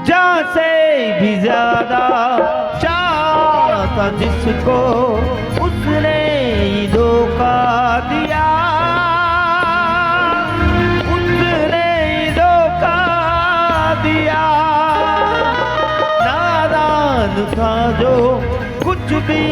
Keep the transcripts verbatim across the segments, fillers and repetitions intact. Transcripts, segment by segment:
जहाँ से भी ज्यादा चाहा था जिसको, उसने ही धोखा दिया, उसने ही धोखा दिया। नादान था जो कुछ भी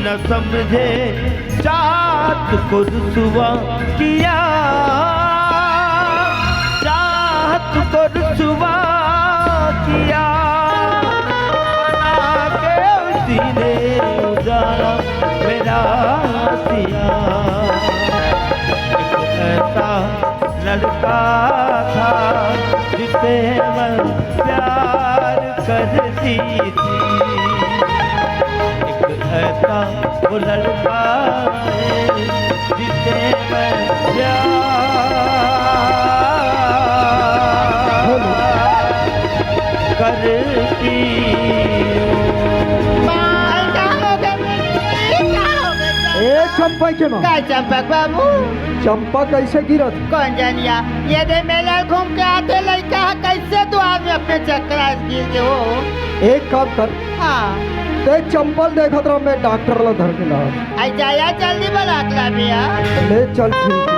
न समझे, चाहत को रुसवा किया, चाहत को रुसवा किया। बना के उसी ने उजाला मेरा सिया। एक ऐसा लड़का था जिसे मैं प्यार करती थी। एक ऐसा वो लड़का है जिसे मैं प्यार करती हूँ। का हो गया? का हो गया? ए चंपा के माँ। का चंपक बाबू? चंपा कैसे गिरत? कौन जानिया? ये दे मेला घूम के आते लइका ह, कैसे तू आदमी अपने चक्कर गिर गए हो? एक काम कर, हाँ। ते चंपल देखत रह, मैं डॉक्टर ला धर के ला। आई जाया जल्दी बला के ला भैया। ले चल, ठीक है।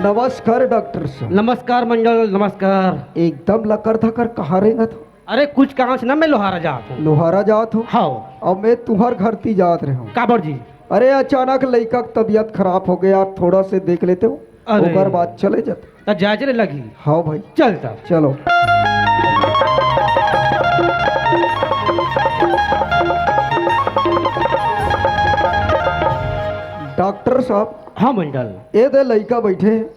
नमस्कार डॉक्टर साहब। नमस्कार मंडल, नमस्कार। एकदम लकर धकर कहाँ रेंगत हो? अरे कुछ काम से ना, मैं लोहारा जात हूँ। लोहारा जात हो? हाँ। अब मैं तुहर घर ती जात रहे हूँ। काबर जी? अरे अचानक लइका के तबीयत खराब हो गया, आप थोड़ा से देख लेते हो, अरे। ओकर बाद चले जाते। त जाए रे लगी। हाँ भाई। चल तब। चलो। डॉक्टर साहब। हाँ मंडल। ए दे लइका बैठे,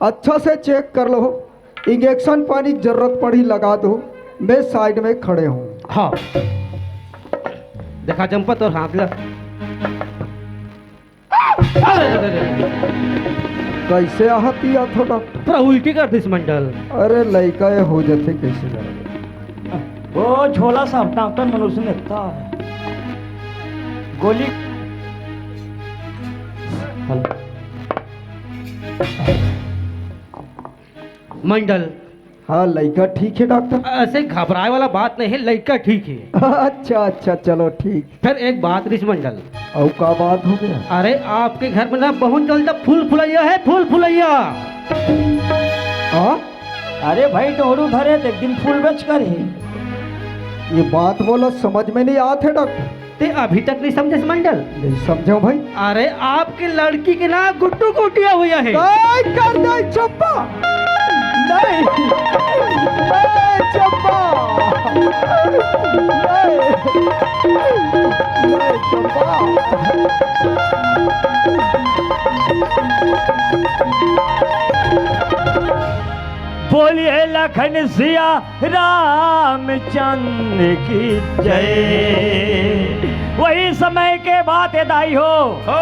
अच्छा से चेक कर लो, इंजेक्शन पानी की जरूरत पड़ी लगा दो, मैं साइड में खड़े हूँ। हाँ। देखा चंपा तोर हाथ ला। अरे, अरे, अरे। कैसे आहत ही आथो डॉक्टर? पूरा उल्टी कर दिस मंडल। अरे लइका ये हो जाते कैसे करेगा? ओ झोला साहब, डॉक्टर मनुष्य ने इतना गोली। हेलो। मंडल। हाँ, लइका ठीक है डॉक्टर। ऐसे घबराए वाला बात नहीं है, लइका ठीक है। अच्छा अच्छा, चलो ठीक। फिर एक बात रिस मंडल। और का बात हो गया? अरे आपके घर में ना बहुत जल्द फूल फुलैया है, फूल फुलैया। हाँ? अरे भाई, डोहरू धरे त एक दिन फूल बेच कर ही। ये बात बोला समझ में नहीं आत है डॉक्टर। ते अभी तक नहीं समझे मंडल? नहीं समझो भाई। अरे आपके लड़की के ना गुड्डू गुटिया हुआ है। काय कर दे चंपा। नहीं, नहीं चंपा। नहीं, नहीं चंपा। बोलिए लखन सिया रामचंद्र की जय। वही समय के बात है दाई हो। हो।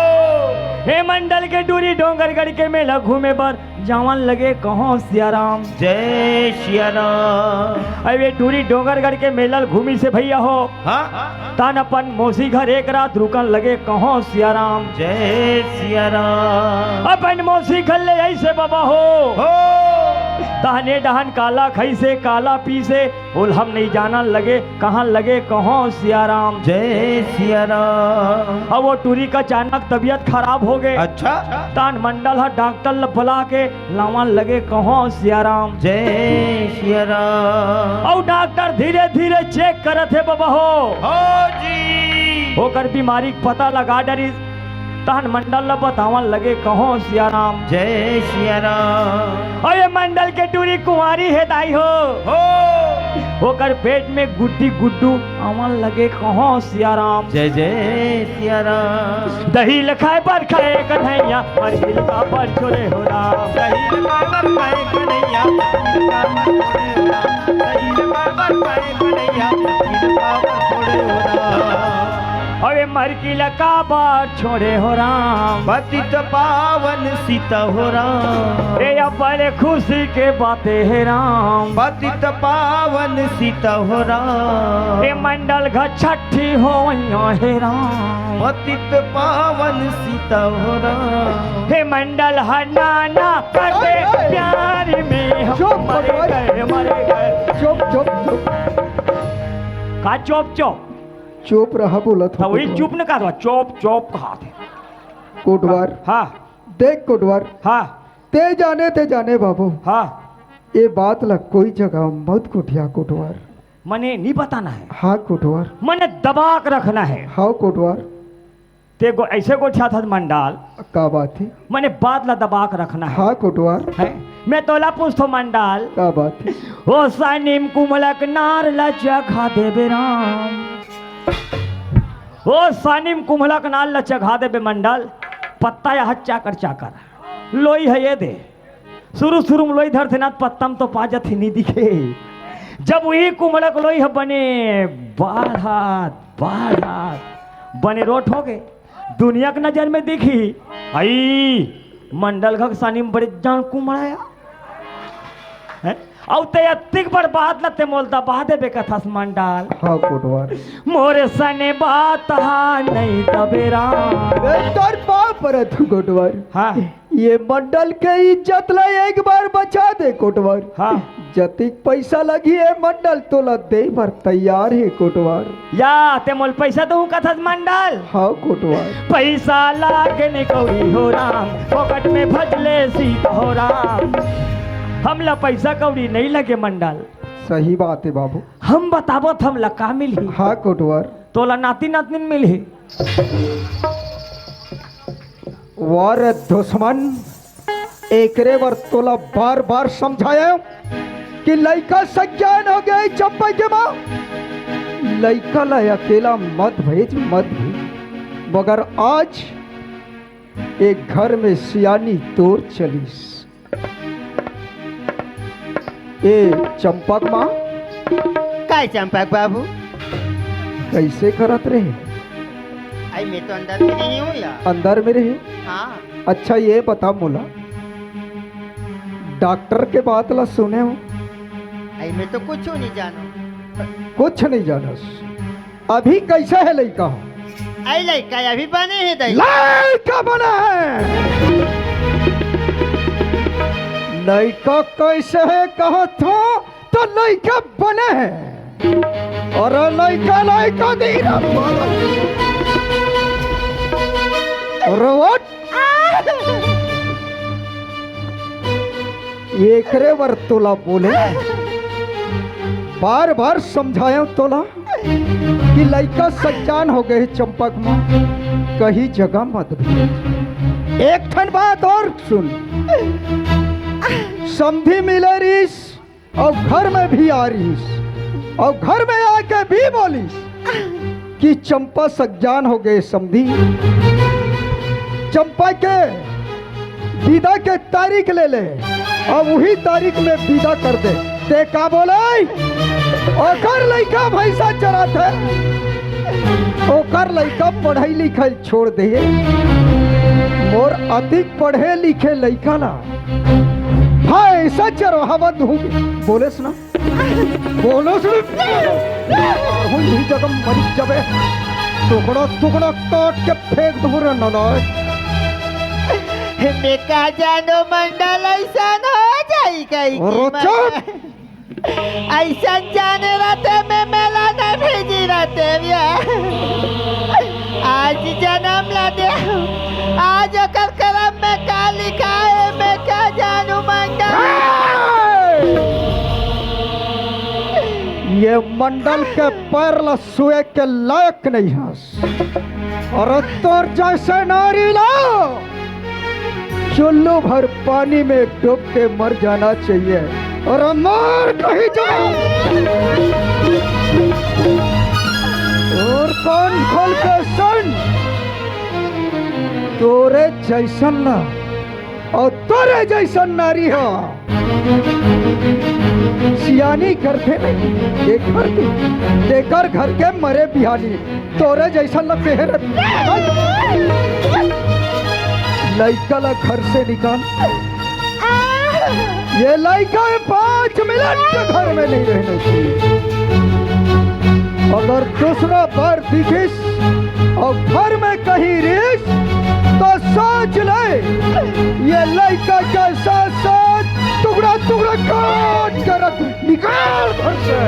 हे मंडल के टूरी डोंगरगढ़ के मेला घूमे बर जावन लगे कहो सिया राम। जय सिया राम। अरे वे टूरी डोंगरगढ़ के मेला घूमी से भैया हो। हाँ। तान अपन मौसी घर एक रात रुकन लगे कहो सिया राम। जय सिया राम। अपन मौसी घर ले ऐसे बाबा हो। हो। तहने डहन काला खई से काला पी से बोल हम नहीं जानन लगे, कहाँ लगे कहो सिया राम। जय सिया राम। अब वो टूरी का अचानक तबीयत खराब हो गए। अच्छा। तान मंडल ह डॉक्टर ल बुला के लावन लगे कहो सिया राम। जय सिया राम। अउ डॉक्टर धीरे धीरे चेक करत हे बबा हो। हो जी। ओकर बीमारी के पता लगा डरिस। तहन मंडल ल बतावन लगे कहो सिया राम। जय सिया राम। अउ ये मंडल के टूरी कुंवारी हे दाई हो। हो। ओकर पेट में गुड्डी गुड्डू आवन लगे कहो सिया राम। जय जय सिया राम। दही ल खाए बर खाए कन्हैया, पर गिलवा बर छोड़े हो राम। दही ल खाए बर खाए कन्हैया, पर गिलवा बर छोड़े हो राम। दही ल खाए बर खाए कन्हैया, पर गिलवा बर छोड़े हो राम। अरे मर कि लका बार छोड़े हो राम। पतित पावन सीता हो राम। ए, अब बड़े खुशी के बातें है राम। पतित पावन सीता हो राम। ए, मंडल घ छठी हो है राम। पतित पावन सीता हो राम। हे मंडल हनाना कर दे। ओए, ओए। प्यार में हम चुप, मर भगवान। गए, मर गए। चुप, चुप, चुप। का चुप, चुप? चुप रहा, बोलत तो हो, वही कोटवार। चुप न कहा, चुप, चुप कहा थे। कोटवार। हाँ। देख कोटवार। हाँ। ते जाने, ते जाने बाबू। हाँ। ये बात ला कोई जगह मत गोठिया कोटवार। मने नहीं बताना है। हाँ कोटवार। मने दबा के रखना है। हाँ कोटवार। ते गो-, ऐसे गोठिया था मंडल। का बात है? मने बात ला दबा के रखना है। हाँ कोटवार। है? मैं तोला पूछतो मंडल। का बात है? ओ सानिम कुमलक नार ला चखा देबे राम। ओ सानिम कुमलक नार ला चखा देबे मंडल। पत्ता या चाकर चाकर। लोई है ये दे। शुरू शुरू में लोई धरथे ना, पत्ता में तो पा जाथे, नहीं दिखे। जब वही कुमड़क लोई ह बने बाढ़त, बाढ़त, बने रोट हो गए। दुनिया के नजर में दिखी, आई मंडल घक सानी में बड़े जान कुमड़ाया। हैं? अउ ते अतिक बड़ बात ल ते मोल दबा देबे कथस मंडल। हाँ, कोटवार। मोरे सने बात हा नहीं दबेरा। ए, तोर पाँव परत हूँ, कोटवार। हाँ। ये मंडल के इज्जत ला एक बार बचा दे, कोटवार। हाँ। जतिक पैसा लगी है मंडल, तोला दे बर तैयार है, कोटवार। या, ते मोल पैसा दहू कथस मंडल? हाँ, कोटवार। पैसा लागे ने कौड़ी हो राम, फोकट में भजले सीत हो राम। हमला पैसा कौड़ी नहीं लगे मंडल। सही बात है बाबू। हम बताबो त हमला का मिलही? हाँ, कोटवार। तोला नाती नातनिन मिलही। वाह रे दुश्मन, एकरे बर तोला बार बार समझाया कि लइका सज्ञान हो गए चंपा के माँ, लइका ला अकेला मत भेज, मत भेज। मगर आज एक घर में सियानी तोर चलिस। ए चंपक माँ। काय चंपक बाबू? कैसे करत रहे? आई मैं तो अंदर में नहीं हूँ यार। अंदर में रहे? हाँ। अच्छा ये बता मोला, डॉक्टर के बात ला सुने हो? आई मैं तो कुछ नहीं जानो। कुछ नहीं जानस। अभी कैसा है लइका? आई लइका अभी बने हे दई। लइका बना है। लइका कैसे है कहत हो तो लइका बने है। अरे लइका, लइका दी रे। अरे उठ। एकरे बर तोला बोले, बार बार समझाया तोला कि लइका सज्ञान हो गए चंपक माँ, कहीं जगह मत भेज। एक ठन बात और सुन, समधी मिले रिस और घर में भी आ रिस और घर में आके भी बोलिस कि चंपा सज्ञान हो गए समधी, चंपा के विदा के तारीख ले ले और वही तारीख में विदा कर दे। ते का बोले? ओकर लइका भैंसा चरात है, ओकर लइका पढ़ाई लिखाई छोड़ दे, मोर अतिक पढ़े लिखे लइका ला भैंसा चरवावत हूँ। बोलेस ना? बोलो सुन, हूँ यही जगह मरी जबे, टुकड़ा टुकड़ा काट के फेंक दूँ रे नलायक। मैं का जानो मंडल ऐसा न हो जाई कहीं की और मत। चुप! ऐसा जाने रहते मैं मेला न भेजी रहते भैया। आज जन्म ला दे, आज ओकर करम में का लिखा है, मैं का जानू मंडल। ये मंडल के पैर ला सुए के लायक नहीं हस। और तोर जैसे नारी ला चुल्लू भर पानी में डूब के मर जाना चाहिए। और मार कहीं जा। और कान खोल के सुन, तोरे जैसन ना और तोरे जैसन नारी हो। सियानी करथे नहीं, एकर के, तेकर घर के मरे बिहानी, तोरे जैसन ल पेहे रही। लइका ला घर से निकाल। ये लइका में पाँच मिनट के घर में नहीं रहने चाहिए। अगर दूसरा बार दिखिस अउ घर में कहीं रिहिस, त सोच ले, ये लइका के साथ साथ टुकड़ा टुकड़ा काट के रख, निकाल घर से।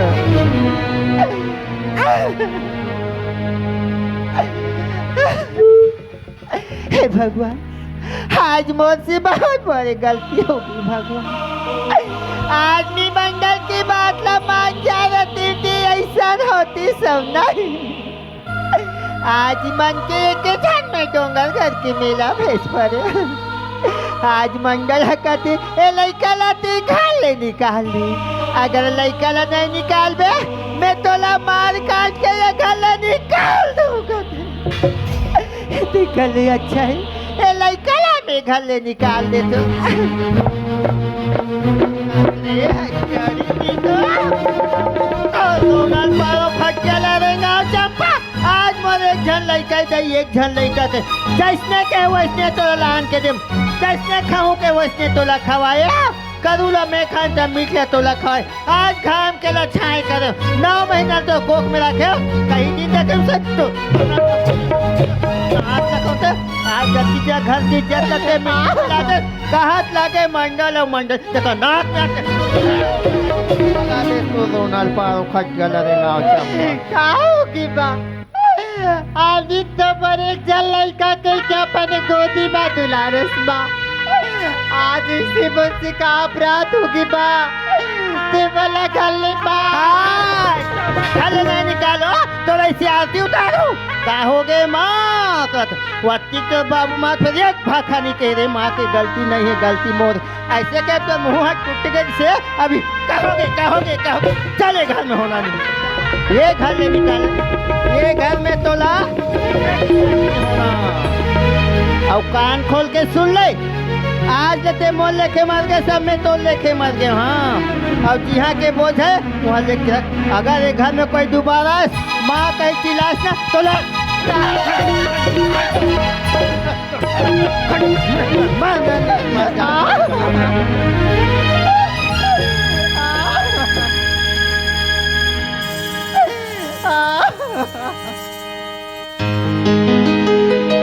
हे भगवान, आज मोर से बहुत बड़े गलती होगे भगवान। आदमी मंडल के बात ला मान जा रतिस, अइसन होतिस सब नहीं। आज मन के एक झन में डोंगरगढ़ के मेला भेज परे। आज मंडल ह कथे, "ए लइका ला ते घर ले निकाल दे, अगर लइका ला नहीं निकालबे, मैं तोला मार काट के ये घर ले निकाल दूँ," कथे। निकल ले, अच्छा है, ए लइका ला मैं घर ले निकाल देथों। अरे हरियाली की तो, तो सोनल पारो खटिया ला रे गाँव चंपा। आज मोर एक झन लइका दे, एक झन लइका के, जइसने के वइसने तोला लान के देम, जइसने खाहूँ के वइसने तोला खवाए। करू ला मैं खान त मीठ ला तोला खाए। आज घाम के ला छाए करे। नौ महीना तो कोख में रखे, कहीं दिन देखे उसे तो। हाथ लगाते, आज जब की जा घर की इज्जत करते, मीठ लागे, कहत लागे मंडल और मंडल। देखो, नाक में आके। लगा दे तो सोनल पारो खटिया ला रे गाँव चंपा। का होगे बा? आदित्य तो बड़े एक झन लइका के, के अपने गोदी में दुलारस बा। आज इसे मुझसे का अपराध होगे बा? ते मोला घर ले बा। हाँ, घर ले नहीं निकालों, तो वइसे आरती उतारूँ। का होगे माँ? कत-, वत्ती तो बाबू माँ फिर एक भाखा नहीं कहे रे, माँ के गलती नहीं है, गलती मोर। अइसे कहे तो मुँह हाथ टूट गए से अभी कहोगे, कहोगे, कहोगे, चले घर में होना नहीं। ये घर ले निकाल, ये घर में तोला। हाँ। अउ कान खोल के सुन ले, आज ले ते मोर लेखे मर गे, सब मैं तोर लेखे मर गे, हाँ। अउ जिहाँ के बोझ है, वहाँ लेके रख। अगर ये घर में कोई दोबारा आए, माँ कहीं चिल्लास ना, तोला।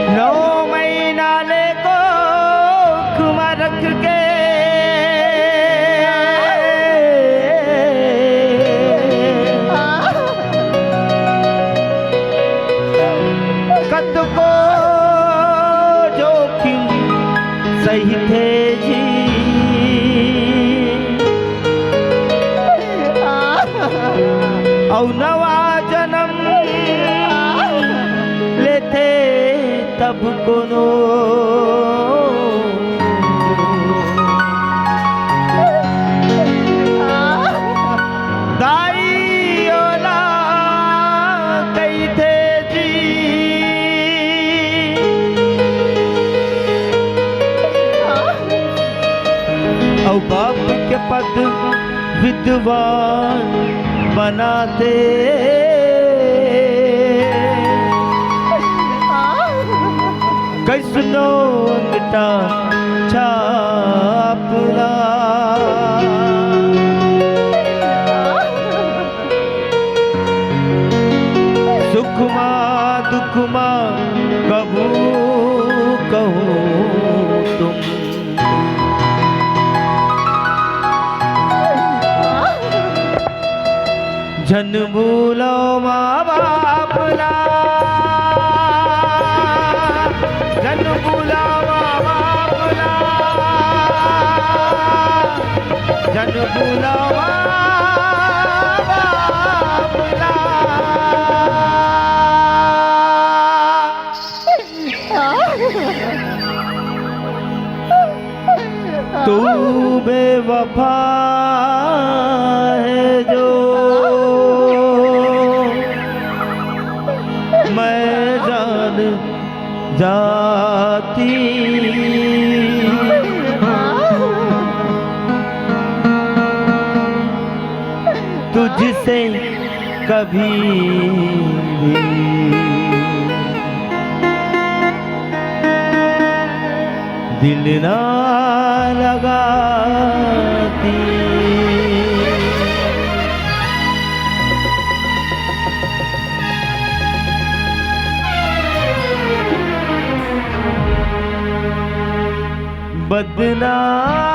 नौ महीना ले कोख म रख के कतको जोखिम सहिथे जी, अउ नवा जनम लेथे तब कोनो दाई ओला कहिथे जी। अउ बाप के पद विद्वान बनाथे। कइसनो अंगठा छाप ला। सुख मा दुख मा कभू कहूँ तुम। झन भूलो माँ बाप ला, झन भूलो माँ बाप ला, झन भूलो माँ बाप ला। तू बेवफा है जो मैं जान जाती। कभी भी दिल ना लगाती। बदनाम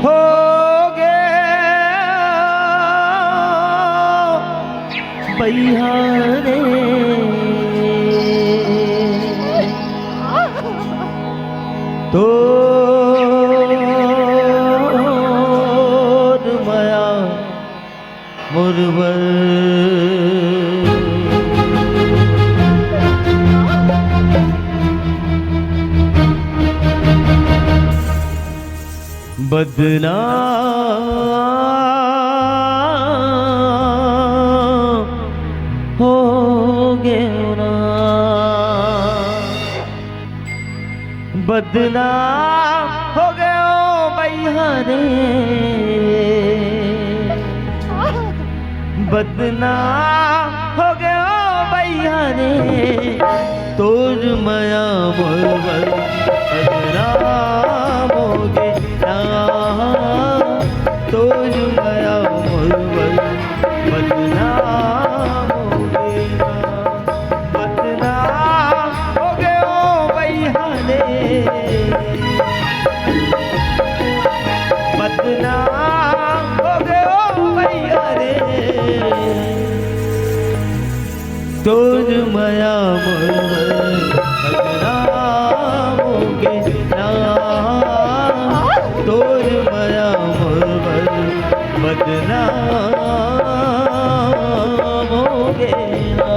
हो गया बइहा रे। तोर मया मोर बर। बदनाम हो गयो ना। बदनाम हो गयो बइहा रे। बदनाम हो गयो बइहा रे। तोर मया मोर बर बदनाम हो गे ना। तोर मया मोर बर बदनाम हो गे ना। बदनाम हो गयो बइहा रे। बदनाम हो गयो बइहा रे। तोर मया मोर बदनाम हो गे ना। तोर मया मोर बदनाम हो गे ना।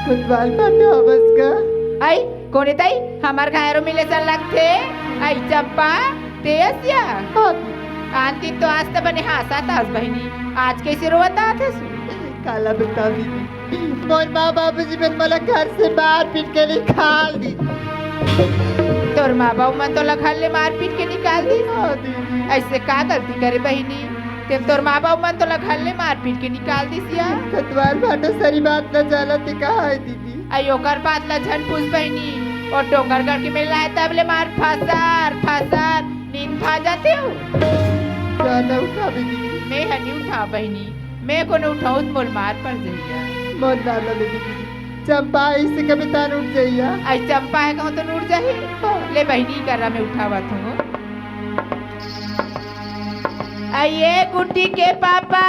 कोतवाल फाटो हवस का? आई, कोने ताई, हमर घायरो मिले सन लगथे। आई चंपा, ते असिया। हाँ। आंटी तो आज त बने हाँसत आस बहिनी, आज कइसे रोवत आत हस? काला बतावं दीदी, मोर माँ बाबूजी मन मोला घर से मार पीट के निकाल दिस। तोर माँ बाबू मन तोला घर ले मार पीट के निकाल दिस? हाँ दीदी। अइसे का गलती करे बहिनी, ते तोर माँ बाबू मन तोला घर ले मार पीट के निकाल दिस या? कोतवाल फाटो सरी बात ला जानत हे का है दीदी? अई ओकर बात ला झन पूछ बहिनी, ओ डोंगरगढ़ के मेला हे तब ले मार फसार फसार नींद भा जाथे हो। जाना उठाबे दीदी। मैं ह नी उठावं बहिनी, मैं कोनो उठावं त मोला मार पर जइया। मोर नाम ला लेबे दीदी, चंपा अइसे कबे तान उठ जइया। अई चंपा हे कहूँ तो उठ जाही। हाँ। ले बहिनी करा मैं उठावत हूँ। अई ए गुड्डी के पापा।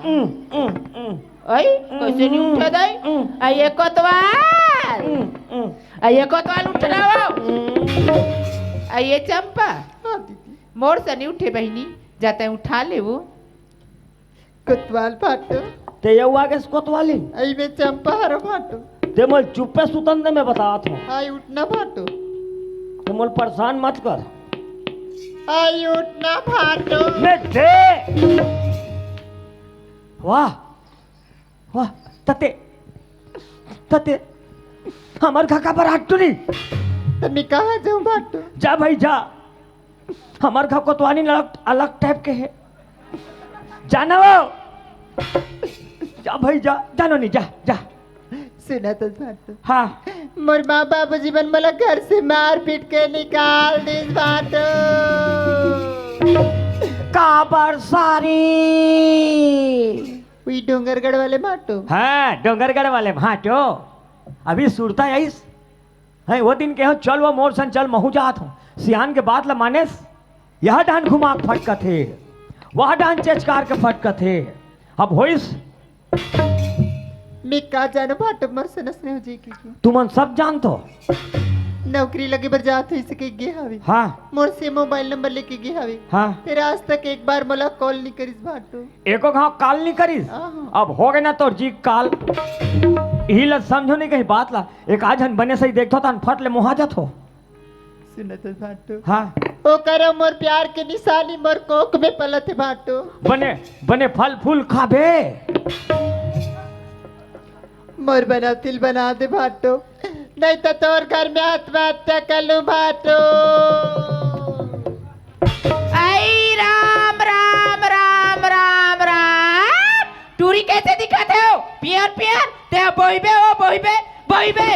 उम, उम, उम। अई, कइसे नी उठे दाई? उम। अई, ए कोतवाल। उम, उम। अई, ए कोतवाल उठ ना वो। उम। अई, ए चंपा। हाँ, दीदी। मोर से नी उठे बहिनी, जा तैं उठा ले वो। कोतवाल फाटो। ते ये आगे से कोतवाली? अई, मैं चंपा हरों फाटो। ते मोला चुप्पे सुतन दे, मैं बतात हूँ। अई, उठ ना फाटो। ते मोला परेशान मत कर। अई, उठ ना फाटो। मैं दे। वाह, वाह, तते, तते, हमर घर का बरात टूरी। त मैं कहाँ जाऊँ बाटू? जा भाई जा, हमर घर कोतवाली अलग, अलग टाइप के हे। जाना वो, जा भाई जा, जानो नहीं, जा, जा। सुनत हस भाटो? हाँ। मोर माँ बाबूजी मन मोला घर से मार पीट के निकाल दिस भाटो। काबर सारी? उही डोंगरगढ़ वाले भाटो। हाँ, डोंगरगढ़ वाले भाटो। अभी सुरता आइस। हैं, वो दिन कहे हो, "चल वो मोर संग चल, महूँ जात हूँ।" सियान के बात ल मानेस, यह डाहन घुमा के फटकत हे, वह डाहन चेचकार के फटकत हे। अब होइस। मैं का जानों भाटो, मोर से नस नहीं हो जाए कि, कि। तुमन सब जानत हो। नौकरी लगे बर जात होइस कहिके गे हवे। हाँ। मोर से मोबाइल नंबर लेके गे हवे। हाँ। फेर आज तक एक बार मोला कॉल नहीं करिस भाटो। एको घाव काल नहीं करिस। हाँ। अब हो गे ना तोर जी काल। इही ल समझो नहीं कहीं बात ला। एक आध झन बने सही देखथो तहन फट ले मोहा जाथो। सुनत हस भाटो? हाँ। ओकर अउ मोर प्यार के निशानी मोर कोख में पलत हे भाटो। बने, बने फल फूल खाबे। मोर बनौतिल बना दे भाटो, नहीं तो तोर घर में आत्महत्या कर लूं भाटो। आई राम, राम, राम, राम, राम। टूरी कैसे दिखत हे हो? पियर, पियर। ते बोइबे, ओ बोइबे, बोइबे।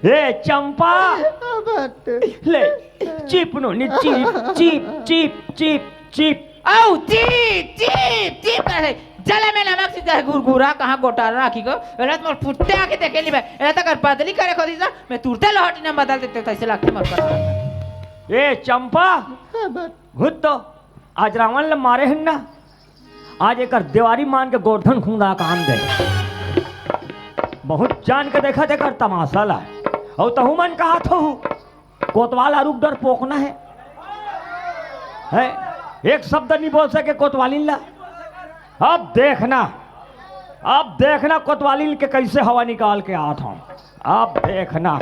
ए चंपा, हाँ, भाटो। ले, चिप नोनी, chip, chip, chip, chip, chip. औ, चिप, चिप, चिप करे। जले में नमक से चाहे गुरगुरा, कहाँ गोटारा राखी को। एला तो मोर फुट्टे आके देखे ली बे। एला तक बदली करे खोदी सा, मैं तुरते लोहटी नाम बदल देते, तैसे लगते मोर पर। ए चंपा, हाँ, भाटो। घुट तो, आज रावण ल मारे हन ना, आज एकर देवारी मान के गोरधन खुंदा कान दे। बहुत जान के देखत एकर तमाशा ला। अउ तहू मन कहत हो, कोतवाल अरुग डरपोक ना हे। हैं? एक शब्द नहीं बोल सके कोतवालिन ला। अब देखना, अब देखना कोतवालिन के कैसे हवा निकाल के आत हूँ। अब देखना।